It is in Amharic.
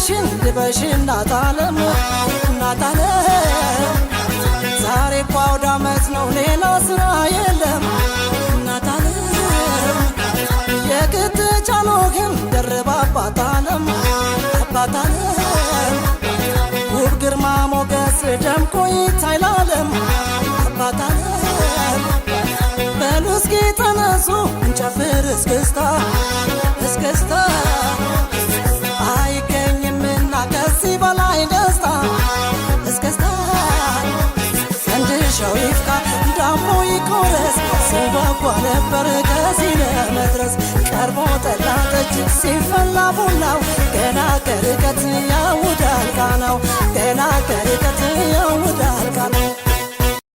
ልብስሽን ልበሽ እናት አለም፣ እናት አለም። ዛሬ እኮ አውደ ዓመት ነው፣ ሌላ ስራ የለም። እናት አለም፣ የክት ጃኖህን ደርባ አባት አለም፣ አባት አለም። ውብ ግርማ ሞገስ ደምቆ ይታይ ለዓለም። አባት አለም፣ በሉ እስኪ ተነሱ እንጨፍር እስክስታ፣ እስክስታ። አይገኝምና ከዚህ በላይ ደስታ፣ እስክስታ። ፈንድሻው ይፍካ፣ ዳቦ ይቆረስ፣ ስንጓጓ ነበር ከዚህ ለመድረስ። ቀርቦ ጠላ ጠጅ፣ ሲፈላ ቡናው ገና